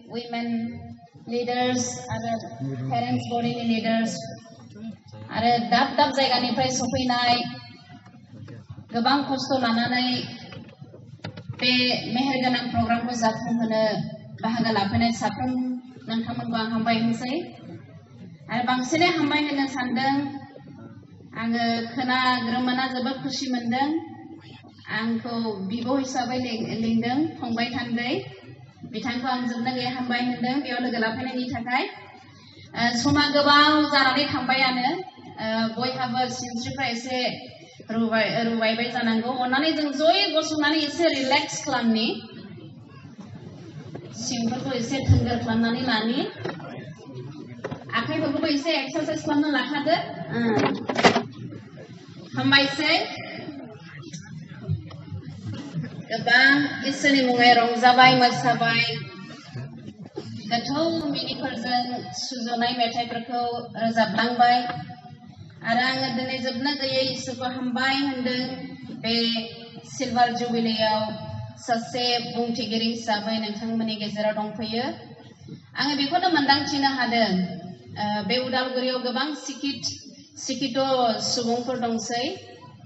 women leaders आरो parents body leaders आरो दाब जायगानिफ्राय सफैनाय गोबां खस्थ' लानानै बे मेहेरगोनां प्रग्रामखौ जाफुंहोनो बाहागो लाफैनाय साफ्रोम नोंथांमोनखौ आं हामबाय होनसै आरो बांसिनै हामबाय होनो सानदों आङो खोनाग्रोमोना जोबोद खुसि मोनदों आंखौ बिब' हिसाबै लिंदों फंबाय थान्दै बिथांखौ आं जोबनो गैया हामबाय होनदों बेयाव लोगो लाफैनायनि थाखाय समा गोबाव जानानै थांबायानो बयहाबो सिनस्रिफ्रा एसे रुबायबाय जानांगौ अन्नानै जों जयै गसंनानै एसे रिलेक्स खालामनि सिंफोरखौ एसे थोंगोर खालामनानै लानि आखाइफोरखौबो एसे एक्सारसाइज खालामनो लाखादो हामबायसै गोबां इसोरनि मुङै रंजाबाय मोसाबाय गोथौ मिनिफोरजों सुजुनाय मेथाइफोरखौ रोजाबलांबाय आरो आङो दिनै जोबनो गैयै इसोरखौ हामबाय होनदों बे सिलभार जुबिलियाव सासे बुंथिगिरि हिसाबै नोंथांमोननि गेजेराव दंफैयो आङो बेखौनो मोनदांथिनो हादों बे उदालगुरियाव गोबां सिकित सुबुंफोर दंसै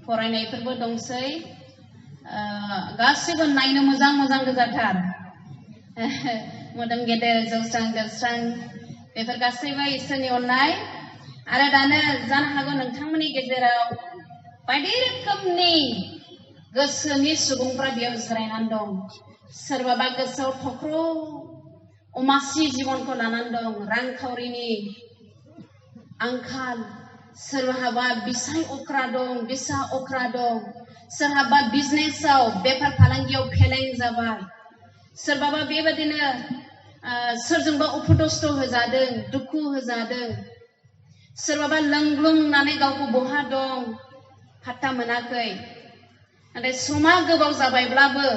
फरायनायफोरबो दंसै गासिबो नायनो मोजां गोजाथार मोदोम गेदेर जौस्रां देरस्रां बेफोर गासैबो इसोरनि अननाय आरो दानो जानो हागौ नोंथांमोननि गेजेराव बायदि रोखोमनि गोसोनि सुबुंफ्रा बेयाव जिरायनानै दं सोरबाबा गोसोआव थख्र' अमासि जिबनखौ लानानै दं रांखावरिनि आंखाल सोरहाबा बिसाय अख्रा दं बिसा अख्रा दं सोरहाबा बिजनेसाव बेफार फालांगियाव फेलें जाबाय सोरबाबा बेबादिनो सोरजोंबा उपदस्थ होजादों दुखु होजादों सोरबाबा लोंग्लुंनानै गावखौ बहा दं फात्ता मोनाखै नाथाय समा गोबाव जाबायब्लाबो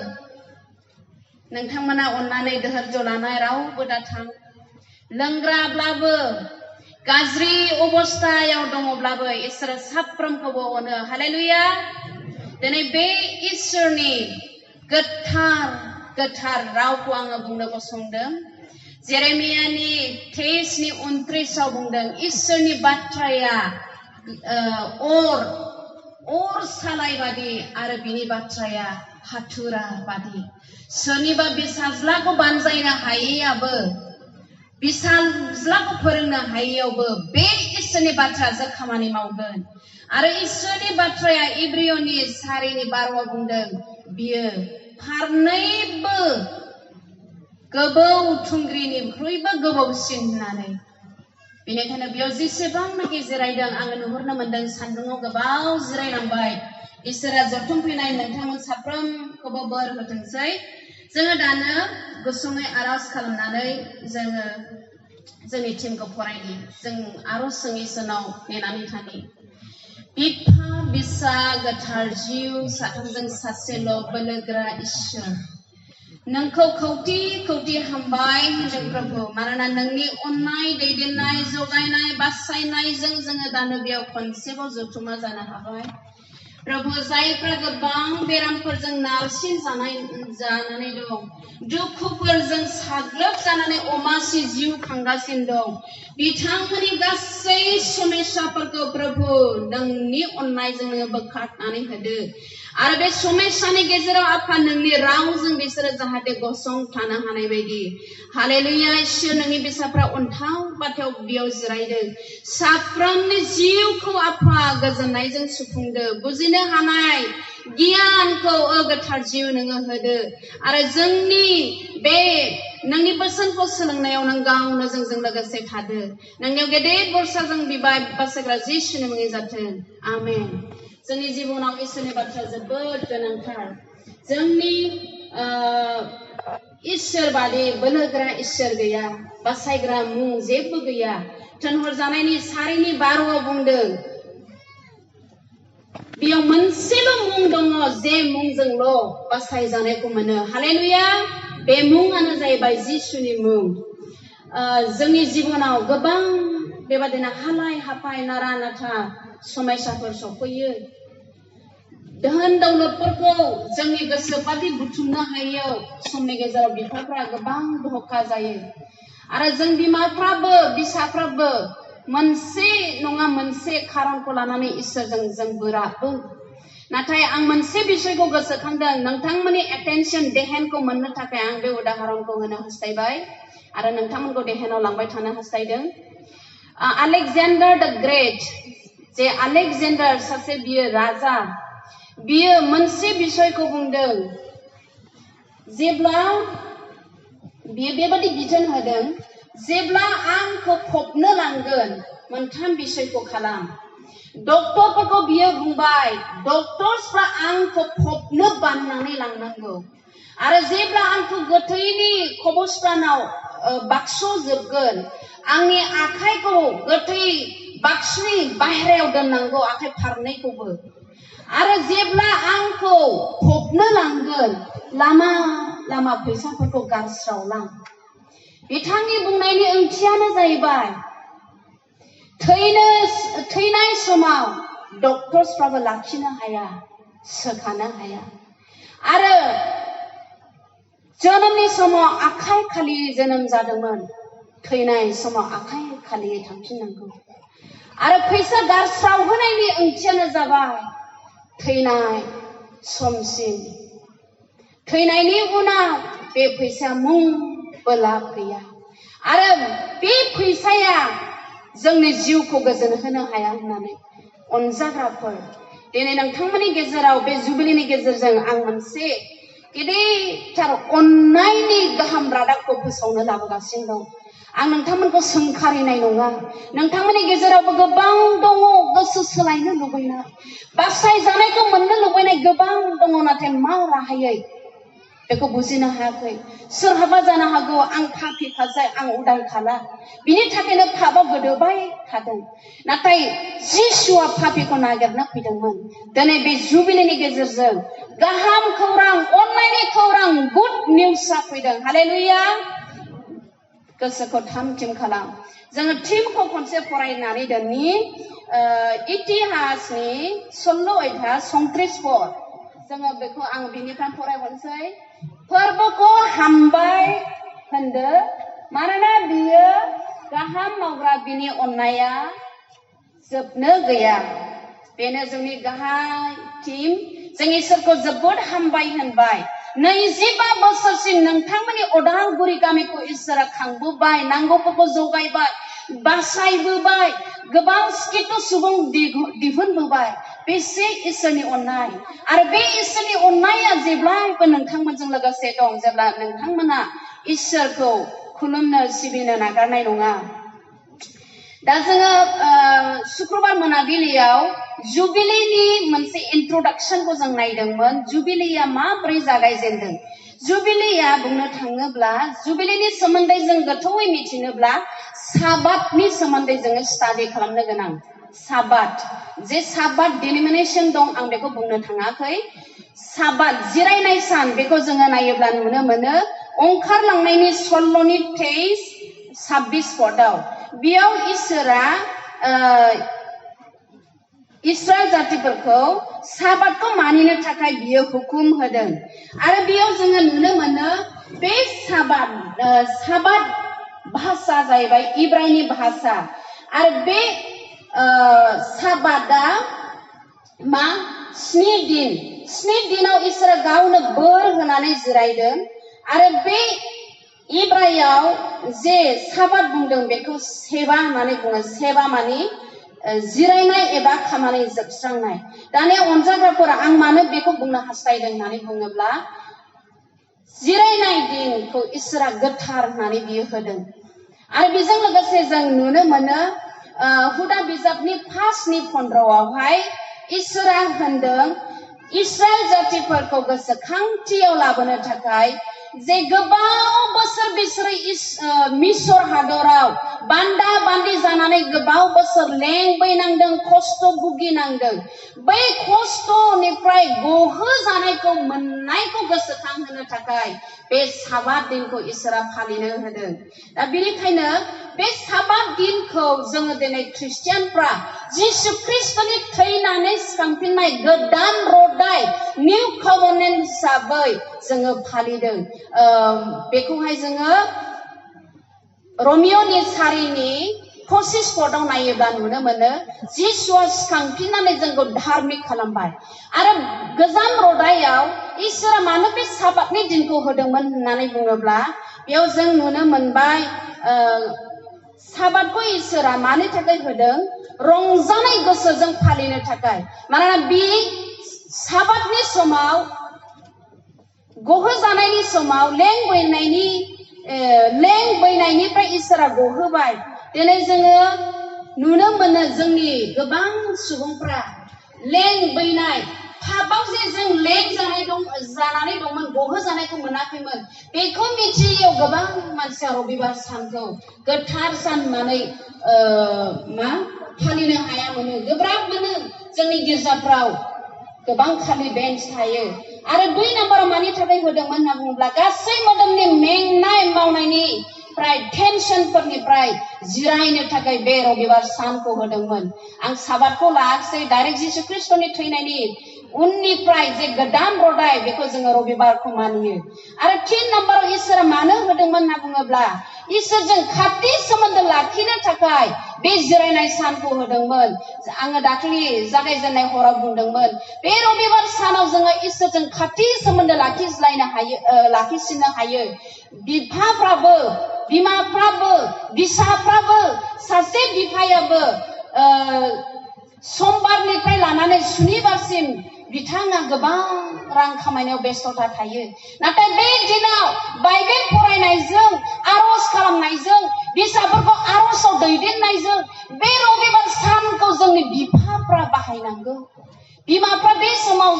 नोंथांमोना अननानै धैर्य लानाय रावबो दाथां लोंग्राब्लाबो गाज्रि अबस्थायाव दङब्लाबो इसोरा साफ्रोमखौबो अनो हालेलुया दिनै बे इसोरनि गोथार रावखौ आङो बुंनो गसंदों जेरेमियानि 23:29 बुंदों इसोरनि बाथ्राया अर सालाय बादि आरो बिनि बाथ्राया हाथुरा बादि सोरनिबा बिसाज्लाखौ बानजायनो हायैयाबो बिसाज्लाखौ फोरोंनो हायैयावबो बे इसोरनि बाथ्राजों खामानि मावगोन आरो इसोरनि बाथ्राया इब्रियनि 4:12 बुंदों बियो फारनैबो गोबौ थुंग्रिनिख्रुइबो गोबौसिन होननानै बेनिखायनो बेयाव जेसेबांनाखि जिरायदों आङो नुहुरनो मोनदों सान्दुङाव गोबाव जिरायनांबाय इसोरा जथुमफैनाय नोंथांमोन साफ्रोमखौबो बोर होथोंसै जोङो दानो गुसुङै आरज खालामनानै जोङो जोंनि टिमखौ फरायनि जों आरजजों इसोरनाव नेनानै थानि बिफा बिसा गोथार जिउ साथामजों सासेल' बोलोगोरा इसोर नोंखौ खौथि हामबाय होनदों प्रभु मानोना नोंनि अननाय दैदेननाय जगायनाय बासायनायजों जोङो दानो बेयाव खनसेबाव जथुमा जानो हाबाय प्रभु जायफ्रा गोबां बेरामफोरजों नारसिन जानानै दं दुखुफोरजों साग्लोबजानानै अमासि जिउ खांगासिनो दं बिथांमोननि गासै समस्याफोरखौ प्रभु नोंनि अननायजों नोङो बोखारनानै होदो आरो बे समस्यानि गेजेराव आफा नोंनि रावजों बिसोरो जाहाथे गसंथानो हानाय बायदि हालेलुया इसोर नोंनि बिसाफ्रा अन्थाव बाथाव बेयाव जिरायदों साफ्रोमनि जिउखौ आफा गोजोननायजों सुफुंदो बुजिनो हानाय गियानखौ गोथार जिउ नोङो होदो आरो जोंनि बे नोंनि बोसोनखौ सोलोंनायाव नों गावनो जोंजों लोगोसे थादो नोंनियाव गेदेर बरसाजों बिबाय बासायग्रा जिसुनि मुङै जाथों आमेन जोंनि जिबनाव इसोरनि बाथ्रा जोबोद गोनांथार जोंनि इसोर बादि बोलोगोरा इसोर गैया बासायग्रा मुं जेबो गैया थिनहरजानायनि 4:12 बुंदों बेयाव मोनसेल' मुं दङ जे मुंजोंल' बासायजानायखौ मोनो हालेलुया बे मुङानो जाहैबाय जिसुनि मुं जोंनि जिबनाव गोबां बेबादिनो हालाय हाफाय नारा नाथा समस्याफोर सफैयो दोहोन दौलतफोरखौ जोंनि गोसो बादि बुथुमनो हायो समनि गेजेराव बिफाफ्रा गोबां धोखा जायो आरो जों बिमाफ्राबो बिसाफ्राबो मोनसे नङा मोनसे खारनखौ लानानै इसोरजों जों बोराबो नाथाय आं मोनसे बिषयखौ गोसोखांदों नोंथांमोननि एटेनशन देहेनखौ मोननो थाखाय आं बे उदाहरणखौ होनो हास्थायबाय आरो नोंथांमोनखौ देहेनाव लांबाय थानो हास्थायदों आलेक्जेन्डार द ग्रेट जे आलेक्जेन्डार सासे बियो राजा बियो मोनसे बिषयखौ बुंदों जेब्ला बियो बेबादि बिथोन होदों जेब्ला आंखौ फबनो लांगोन मोनथाम बिषयखौ खालाम डक्टरफोरखौ बियो बुंबाय डक्टर्सफ्रा आंखौ फबनो बाननानै लांनांगौ आरो जेब्ला आंखौ गोथैनि खबस्तानाव बाक्स'जोबगोन आंनि आखाइखौ गोथै बाक्सुनि बाहेरायाव दोननांगौ आखाइ फारनैखौबो आरो जेब्ला आंखौ फबनो लांगोन लामा लामा फैसाफोरखौ गारस्रावलां बिथांनि बुंनायनि ओंथियानो जाहैबाय थैनाय समाव डक्टर्सफ्राबो लाखिनो हाया सोखानो हाया आरो जोनोमनि समाव आखाइ खालि जोनोम जादोंमोन थैनाय समाव आखाइ खालि थांफिननांगौ आरो फैसा गारस्रावहोनायनि ओंथियानो जाबाय थैनाय समसिम थैनायनि उनाव बे फैसा मुंबो लाब गैया आरो बे फैसाया जोंनि जिउखौ गोजोन होनो हाया होननानै अनजाग्राफोर दिनै नोंथांमोननि गेजेराव बे जुबिलिनि गेजेरजों आं मोनसे गेदेरथार अननायनि गाहाम रादाबखौ फोसावनो लाबोगासिनो दं आं नोंथांमोनखौ सोंखारिनाय नङा नोंथांमोननि गेजेरावबो गोबां दङ गोसो सोलायनो लुबैनाय बासायजानायखौ मोननो लुबैनाय गोबां दङ नाथाय मा राहायै बेखौ बुजिनो हायाखै सोरहाबा जानो हागौ आं पापिखाजाय आं उदाय खाला बिनि थाखायनो पापआव गोदोबाय थादों नाथाय जिसुआ पापिखौ नागिरनो फैदोंमोन दिनै बे जुबिलिनि गेजेरजों गाहाम खौरां अननायनि खौरां गुड निउसआ फैदों हालेलुया गोसोखौ थामथिम खालाम जोङो टिमखौ खनसे फरायनानै दोननि इतिहासनि 16 अध्याय 29 पद जोङो बेखौ आं बिनिफ्राय फरायहरनोसै फोरबोखौ हामबाय होनदो मानोना बियो गाहाम मावग्रा बिनि अननाया जोबनो गैया बेनो जोंनि गाहाय टिम जों इसोरखौ जोबोद हामबाय होनबाय 25 बोसोरसिम नोंथांमोननि उदालगुरि गामिखौ इसोरा खांबोबाय नांगौफोरखौ जगायबाय बासायबोबाय गोबां स्किट सुबुं दिहुनबोबाय बेसे इसोरनि अननाय आरो बे इसोरनि अननाया जेब्लायबो नोंथांमोनजों लोगोसे दं जेब्ला नोंथांमोना इसोरखौ खुलुमनो सिबिनो नागारनाय नङा दा जोङो शुक्रबार मोनाबिलियाव जुबिलिनि मोनसे इन्ट्रडक्शनखौ जों नायदोंमोन जुबिलिया माबोरै जागायजेनदों जुबिलिया बुंनो थाङोब्ला जुबिलिनि सोमोन्दै जों गोथौयै मिथिनोब्ला साबातनि सोमोन्दै जोङो स्टाडि खालामनो गोनां साबात जे साबात डिलिमिनेशन दं आं बेखौ बुंनो थाङाखै साबात जिरायनाय सान बेखौ जोङो नायोब्ला नुनो मोनो ओंखारलांनायनि 16नि 26 पदआव बेयाव इसोरा इस्राएल जातिफोरखौ साबातखौ मानिनो थाखाय बियो हुकुम होदों आरो बेयाव जोङो नुनो मोनो बे साबात भाषा जाहैबाय इब्रायनि भाषा आरो बे साबातआ मा 7 दिनाव इसोरा गावनो बोर होनानै जिरायदों आरो बे इब्रायाव जे साबात बुंदों बेखौ सेबा होननानै बुङो सेबा माने जिरायनाय एबा खामानि जोबस्रांनाय दानिया अनजाग्राफोरा आं मानो बेखौ बुंनो हास्थायदों होननानै बुङोब्ला जिरायनाय दिनखौ इसोरा गोथार होननानै बियो होदों आरो बेजों लोगोसे जों नुनो मोनो हुदा बिजाबनि 5नि 15आवहाय इसोरा होनदों इस्राएल जातिफोरखौ गोसोखांथियाव लाबोनो थाखाय जे गोबाव बोसोर बिसोरो मिसर हादराव बान्दा बान्दि जानानै गोबाव बोसोर लेंबैनांदों खस्थ' भुगिनांदों बै खस्थ'निफ्राय गहोजानायखौ मोननायखौ गोसोखांहोनो थाखाय बे साबात दिनखौ इसोरा फालिनो होदों दा बेनिखायनो बे साबात दिनखौ जोङो दिनै ख्रिस्टियानफ्रा जिसु ख्रिस्टनि थैनानै सिखांफिननाय गोदान रदाय निउ कभेनेन्ट हिसाबै जोङो फालिदों बेखौहाय जोङो रमिय'नि 4नि 25 पदआव नायोब्ला नुनो मोनो जिसुआ सिखांफिननानै जोंखौ धार्मिक खालामबाय आरो गोजाम रदायाव इसोरा मानो बे साबातनि दिनखौ होदोंमोन होननानै बुङोब्ला बेयाव जों नुनो मोनबाय साबातखौ इसोरा मानो थाखाय होदों रंजानाय गोसोजों फालिनो थाखाय मानोना बे साबातनि समाव गहोजानायनि समाव लेंबैनायनिफ्राय इसोरा गहोबाय दिनै जोङो नुनो मोनो जोंनि गोबां सुबुंफ्रा लेंबैनाय पापाव जे जों जानानै दंमोन गहोजानायखौ मोनाखैमोन बेखौ मिथियैयाव गोबां मानसिया रबिबार सानखौ गोथार सान होननानै फालिनो हायामोन गोब्राब मोनो जोंनि गिर्जाफ्राव गोबां खालि बेन्च थायो आरो 2 नाम्बाराव मानि थाखाय होदोंमोन होनना बुङोब्ला गासै मोदोमनि मेंनाय मावनायनिफ्राय टेनसनफोरनिफ्राय जिरायनो थाखाय बे रबिबार सानखौ होदोंमोन आं साबातखौ लायाखै डाइरेक्ट जिसु ख्रिस्टनि थैनायनि उननिफ्राय जे गोदान रदाय बेखौ जोङो रबिबारखौ मानियो आरो 3 नाम्बाराव इसोरा मानो होदोंमोन होनना बुङोब्ला इसोरजों खाथि सोमोन्दो लाखिनो थाखाय बे जिरायनाय सानखौ होदोंमोन आङो दाखालि जागायजेननाय हराव बुंदोंमोन बे रबिबार सानाव जोङो इसोरजों खाथि सोमोन्दो लाखिसिननो हायो बिफाफ्राबो बिमाफ्राबो बिसाफ्राबो सासे बिफायाबो समबारनिफ्राय लानानै सुनिबारसिम बिथाङा गोबां रां खामायनायाव बेस्थता थायो नाथाय बे दिनाव बाइबेल फरायनायजों आरज खालामनायजों बिसाफोरखौ आरजआव दैदेननायजों बे रबिबार सानखौ जोंनि बिफाफ्रा बाहायनांगौ बिमाफ्रा बे समाव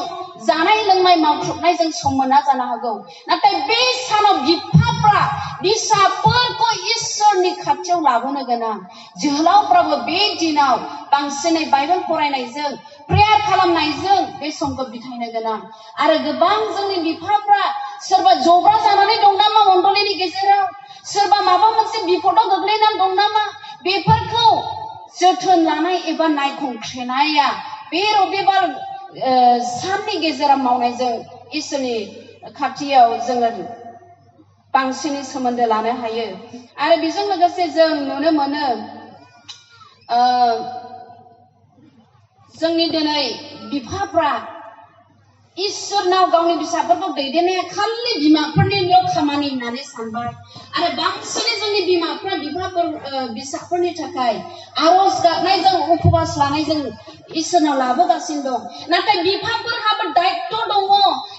जानाय लोंनाय मावख्रुबनायजों सम मोना जानो हागौ नाथाय बे सानाव बिफाफ्रा बिसाफोरखौ इसोरनि खाथियाव लाबोनो गोनां जोहोलावफ्राबो बे दिनाव बांसिनै बाइबेल फरायनायजों प्रेयार खालामनायजों बे समखौ बिथायनो गोनां आरो गोबां जोंनि बिफाफ्रा सोरबा जब्रा जानानै दं नामा मण्डलीनि गेजेराव सोरबा माबा मोनसे बिपदाव गोग्लैनानै दं नामा बेफोरखौ जोथोन लानाय एबा नायखंख्रेनाया बे रबिबार साननि गेजेराव मावनायजों इसोरनि खाथियाव जोङो बांसिनै सोमोन्दो लानो हायो आरो बेजों लोगोसे जों नुनो मोनो जोंनि दिनै बिफाफ्रा इसोरनाव गावनि फिसाफोरखौ दैदेननाया खालि बिमाफोरनिल' खामानि होननानै सानबाय आरो बांसिनै जोंनि बिमाफ्रा फिसाफोरनि थाखाय आरज गाबनायजों उपवास लानायजों इसोरनाव लाबोगासिनो दं नाथाय बिफाफोरहाबो दायित्व दङ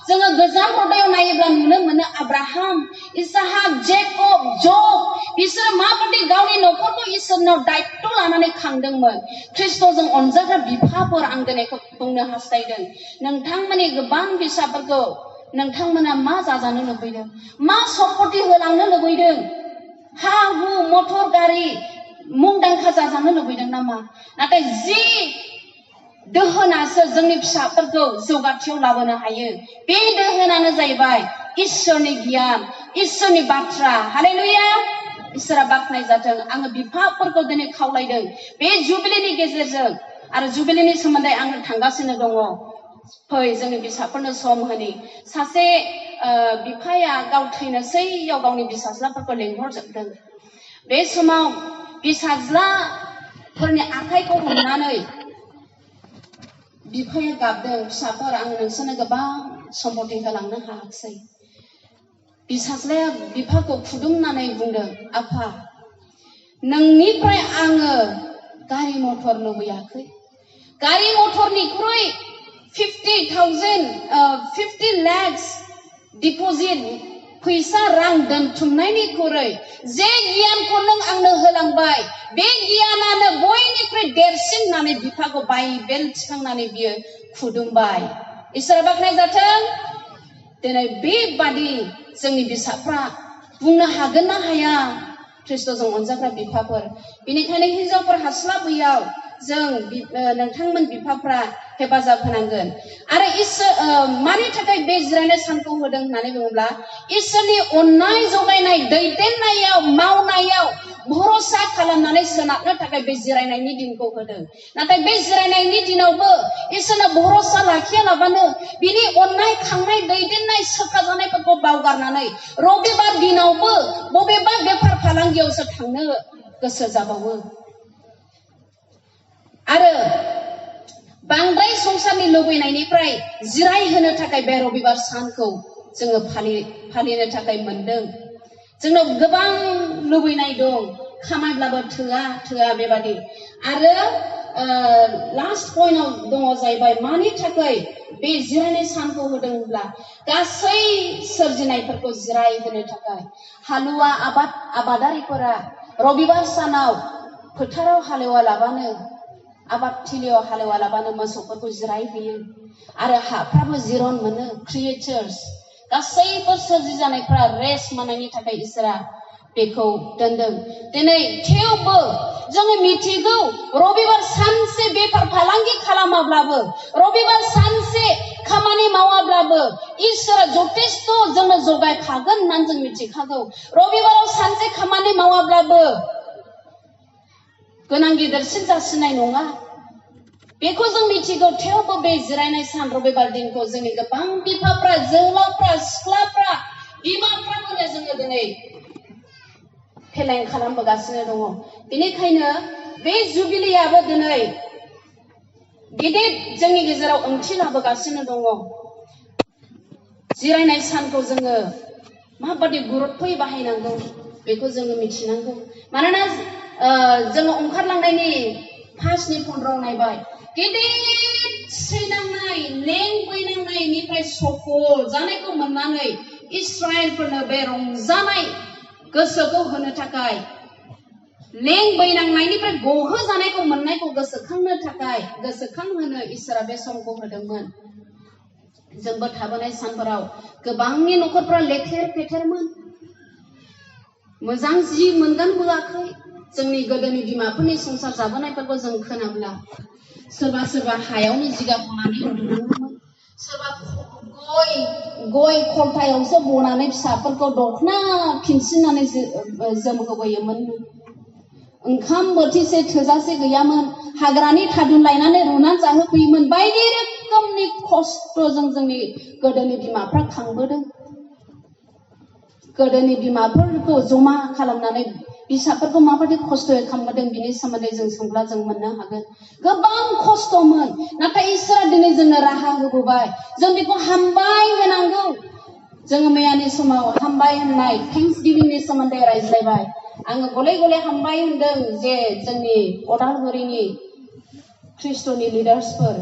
जोङो गोजाम रदायाव नायोब्ला नुनो मोनो आब्राहाम इसहाक जेकब जब बिसोरो माबायदि गावनि न'खरखौ इसोरनाव दायित्व लानानै खांदोंमोन ख्रिस्ट'जों अनजाग्रा बिफाफोर आं दिनैखौ बुंनो हास्थायदों नोंथांमोननि गोबां फिसाफोरखौ नोंथांमोना मा जाजानो लुबैदों मा सम्पति होलांनो लुबैदों हा हु मटर गारि मुंदांखा जाजानो लुबैदों नामा नाथाय जि दोहोनासो जोंनि फिसाफोरखौ जौगाथियाव लाबोनो हायो बे दोहोनानो जाहैबाय इसोरनि गियान इसोरनि बाथ्रा हालेलुया इसोरा बाख्नाय जाथों आङो बिफाफोरखौ दिनै खावलायदों बे जुबिलिनि गेजेरजों आरो जुबिलिनि सोमोन्दै आङो थांगासिनो दङ फै जोंनि फिसाफोरनो सम होनि सासे बिफाया गाव थैनोसैयाव गावनि फिसाज्लाफोरखौ लेंहरजोबदों बे समाव फिसाज्लाफोरनि आखाइखौ हमनानै बिफाया गाबदों फिसाफोर आं नोंसोरनो गोबां सम्पति होलांनो हायाखिसै फिसाज्लाया बिफाखौ खुदुमनानै बुंदों आफा नोंनिफ्राय आङो गारि मटर लुबैयाखै गारि मटरनिख्रुइ 50 lakhs डिप'जिट फैसा रां दोनथुमनायनिख्रुइ जे गियानखौ नों आंनो होलांबाय बे गियानानो बयनिख्रुइ देरसिन होननानै बिफाखौ बाइबेल थिखांनानै बियो खुदुमबाय इसोरा बाख्नाय जाथों दिनै बेबादि जोंनि फिसाफ्रा बुंनो हागोन ना हाया ख्रिस्ट'जों अनजाग्रा बिफाफोर बेनिखायनो हिनजावफोर हास्लाबैयाव जों नोंथांमोन बिफाफ्रा हेफाजाब होनांगोन आरो इसोर मानि थाखाय बे जिरायनाय सानखौ होदों होननानै बुङोब्ला इसोरनि अननाय जगायनाय दैदेननायाव मावनायाव भरसा खालामनानै सोनारनो थाखाय बे जिरायनायनि दिनखौ होदों नाथाय बे जिरायनायनि दिनावबो इसोरनो भरसा लाखियालाबानो बिनि अननाय खांनाय दैदेननाय सोखाजानायफोरखौ बावगारनानै रबिबार दिनावबो बबेबा बेफार फालांगियावसो थांनो गोसो जाबावो आरो बांद्राय संसारनि लुबैनायनिफ्राय जिरायहोनो थाखाय बे रबिबार सानखौ जोङो फालिनो थाखाय मोनदों जोंनाव गोबां लुबैनाय दं खामायब्लाबो थोआ बेबादि आरो लास्ट पइन्टआव दङ जाहैबाय मानि थाखाय बे जिरायनाय सानखौ होदोंब्ला गासै सोरजिनायफोरखौ जिरायहोनो थाखाय हालुवा आबादारिफोरा रबिबार सानाव फोथाराव हालेवालाबानो आबाद थिलियाव हालेवालाबानो मोसौफोरखौ जिरायहोयो आरो हाफ्राबो जिरन मोनो क्रिएचार्स गासैबो सोरजिजानायफ्रा रेस्ट मोननायनि थाखाय इसोरा बेखौ दोनदों दिनै थेवबो जोङो मिथिगौ रबिबार सानसे बेफार फालांगि खालामाब्लाबो रबिबार सानसे खामानि मावाब्लाबो इसोरा जथेस्थ' जोंनो जगायखागोन होननानै जों मिथिखागौ रबिबाराव सानसे खामानि मावाब्लाबो गोनां गिदिरसिन जासिनाय नङा बेखौ जों मिथिगौ थेवबो बे जिरायनाय सान रबिबार दिनखौ जोंनि गोबां बिफाफ्रा जोहोलावफ्रा सिख्लाफ्रा बिमाफ्रानो जोङो दिनै फेलें खालामबोगासिनो दङ बेनिखायनो बे जुबिलियाबो दिनै गिदिर जोंनि गेजेराव ओंथि लाबोगासिनो दङ जिरायनाय सानखौ जोङो माबादि गुरुत्वयै बाहायनांगौ बेखौ जोङो मिथिनांगौ मानोना जोङो ओंखारलांनायनि 5:15 नायबाय गिदिर सैनांनाय लेंबैनांनायनिफ्राय सफल जानायखौ मोननानै इस्राएलफोरनो बे रंजानाय गोसोखौ होनो थाखाय लेंबैनांनायनिफ्राय गहोजानायखौ मोननायखौ गोसोखांहोनो इसोरा बे समखौ होदोंमोन जोंबो थाबोनाय सानफोराव गोबांनि न'खरफ्रा लेथेर फेथेरमोन मोजां जि मोनगानबोआखै जोंनि गोदोनि बिमाफोरनि संसार जाबोनायफोरखौ जों खोनाब्ला सोरबा हायावनो जिगाब बनानै उन्दुनांगौमोन सोरबा गय खलथायावसो बनानै फिसाफोरखौ दखना फिनसिनानै जोमहोबोयोमोन ओंखाम बोथिसे थोजासे गैयामोन हाग्रानि थादुन लायनानै रुनानै जाहोफैयोमोन बायदि रोखोमनि खस्थ'जों जोंनि गोदोनि बिमाफ्रा खांबोदों गोदोनि बिमाफोरखौ जमा खालामनानै फिसाफोरखौ माबादि खस्थ'यै खालामबोदों बिनि सोमोन्दै जों सोंब्ला जों मोननो हागोन गोबां खस्थ'मोन नाथाय इसोरा दिनै जोंनो राहा होबोबाय जों बेखौ हामबाय होनांगौ जोङो मैयानि समाव हामबाय होननाय थेंक्स गिभिंनि सोमोन्दै रायज्लायबाय आङो गले गले हामबाय होनदों जे जोंनि अदालगुरिनि ख्रिस्ट'नि लिडार्सफोर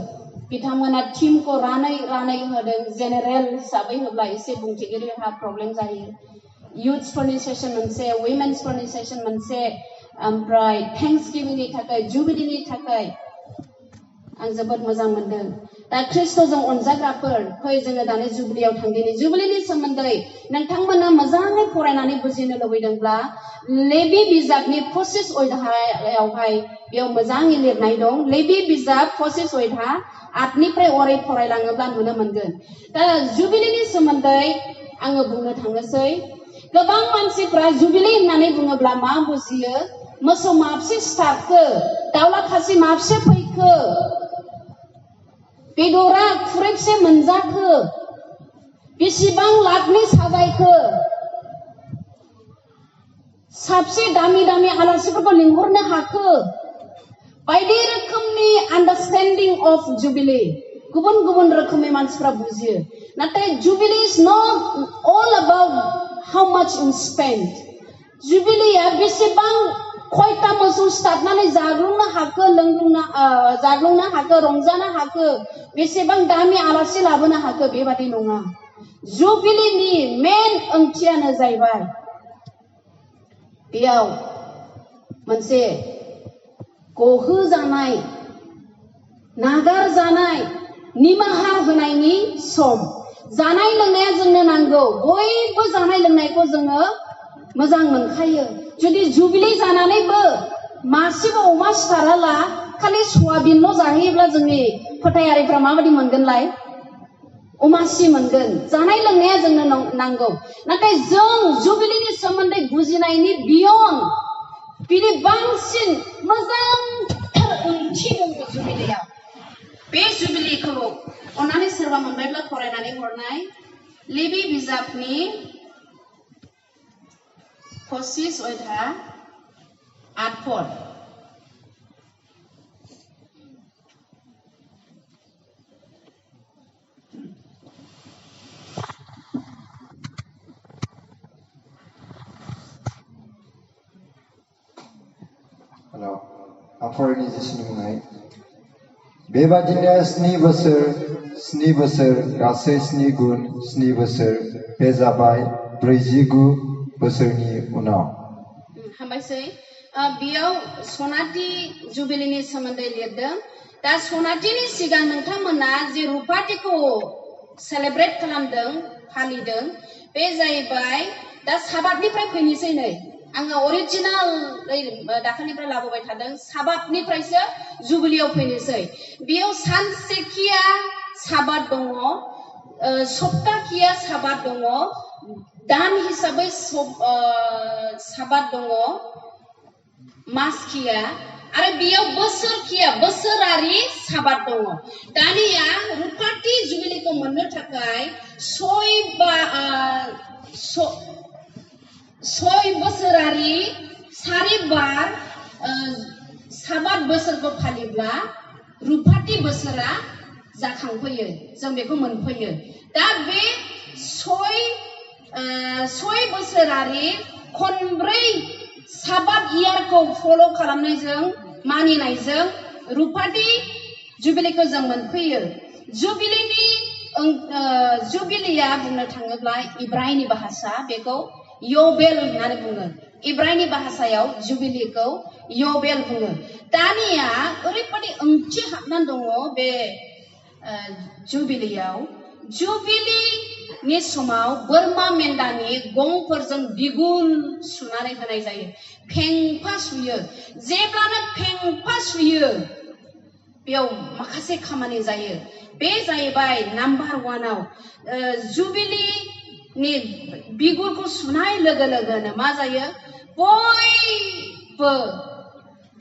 बिथांमोना टीमखौ रानै होदों जेनेरेल हिसाबै होब्ला एसे बुंथिगिरिहा प्रब्लेम जायो युथ्सफोरनि सेसन मोनसे वुमेन्सफोरनि सेसन मोनसे ओमफ्राय थेंक्स गिभिंनि थाखाय जुबिलिनि थाखाय आं जोबोद मोजां मोनदों दा ख्रिस्ट'जों अनजाग्राफोर फै जोङो दानि जुबिलियाव थांदिनि जुबिलिनि सोमोन्दै नोंथांमोना मोजाङै फरायनानै बुजिनो लुबैदोंब्ला लेबि बिजाबनि 25 अध्यायावहाय बेयाव मोजाङै लिरनाय दं लेबि बिजाब 25 अध्याय 8निफ्राय अराय फरायलाङोब्ला नुनो मोनगोन दा जुबिलिनि सोमोन्दै आङो बुंनो थांनोसै गोबां मानसिफ्रा जुबिलि होननानै बुङोब्ला मा बुजियो मोसौ माबसे सिथारखो दाउला खासि माबसे फैखो बेदरा खुरैबसे मोनजाखो बेसेबां लाखनि साजायखो साबसे दामि आलासिफोरखौ लिंहरनो हाखो बायदि रोखोमनि आन्डारस्टेन्डिं अफ जुबिली गुबुन गुबुन रोखोमनि मानसिफ्रा बुजियो नाथाय jubilee is not all about how much you spend जुबिलीया बेसेबां खयटा मोसौ सिथारनानै जाग्लुंनो हाखो जाग्लुंनो हाखो रंजानो हाखो बेसेबां दामि आलासि लाबोनो हाखो बेबादि नङा जुबिलीनि मेन ओंथियानो जाहैबाय बेयाव मोनसे गहोजानाय नागारजानाय निमाहा होनायनि सम जानाय लोंनाया जोंनो नांगौ बयबो जानाय लोंनायखौ जोङो मोजां मोनखायो जुदि जुबिली जानानैबो मासेबो अमा सिथाराला खालि सयाबिनल' जाहैयोब्ला जोंनि फोथायारिफ्रा माबायदि मोनगोनलाय अमासि मोनगोन जानाय लोंनाया जोंनो नांगौ नाथाय जों जुबिलीनि सोमोन्दै बुजिनायनि बियन बिनि बांसिन मोजांथार ओंथि दङ जुबिलीयाव बे जुबिलीखौ अन्नानै सोरबा मोनबायब्ला फरायनानै हरनाय लेबि बिजाबनि 25 अध्याय 8 पद आफारनि जिसुनि मुङै बेबादिनो 7 बोसोर गासै 7 गुन 7 बोसोर बे जाबाय 49 बोसोरनि उनाव हामबायसै बेयाव सनाथि जुबिलीनि सोमोन्दै लिरदों दा सनाथिनि सिगां नोंथांमोना जे रुपाथिखौ सेलेब्रेट खालामदों फालिदों बे जाहैबाय दा साबातनिफ्राय फैनोसै नै आङो अरिजिनाल दाखालिनिफ्राय लाबोबाय थादों साबातनिफ्रायसो जुबिलीयाव फैनोसै बेयाव सानसेखिया साबात दङ सप्ताखिया साबात दङ दान हिसाबै साबात दङ मासखिया आरो बेयाव बोसोरखिया बोसोरारि साबात दङ दानिया रुपाथि जुबिलीखौ मोननो थाखाय 6 बोसोरारि 4 बार साबात बोसोरखौ फालिब्ला रुपाथि बोसोरा जाखांफैयो जों बेखौ मोनफैयो दा बे 6 बोसोरारि खनब्रै साबात इयारखौ फल' खालामनायजों मानिनायजों रुपाथि जुबिलीखौ जों मोनफैयो जुबिलीया बुंनो थाङोब्ला इब्राहिमनि भाषा बेखौ यबेल होननानै बुङो इब्राहिमनि भाषायाव जुबिलीखौ यबेल बुङो दानिया ओरैबायदि ओंथि हाबनानै दङ बे जुबिलीयाव जुबिलीनि समाव बोरमा मेन्दानि गंफोरजों बिगुर सुनानै होनाय जायो फेंफा सुयो जेब्लानो फेंफा सुयो बेयाव माखासे खामानि जायो बे जाहैबाय नाम्बार 1आव जुबिलीनि बिगुरखौ सुनाय लोगो लोगोनो मा जायो बयबो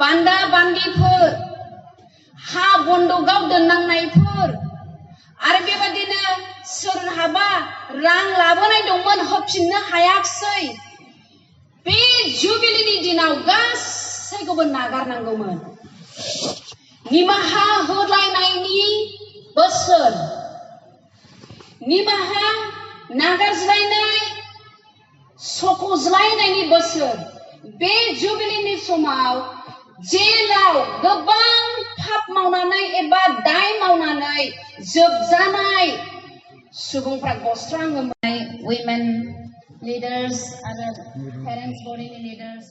बान्दा बान्दिफोर हा बन्दकआव दोननांनायफोर आरो बेबायदिनो सोरहाबा रां लाबोनाय दंमोन होफिननो हायाखिसै बे जुबिलीनि दिनाव गासैखौबो नागारनांगौमोन निमाहा होलायनायनि बोसोर निमाहा नागारज्लायनाय सख'ज्लायनायनि बोसोर बे जुबिलीनि समाव जेलाव गोबां पाप मावनानै एबा दाय मावनानै जोबजानाय सुबुंफ्रा गस्राङोमोन women leaders आरो parents body leaders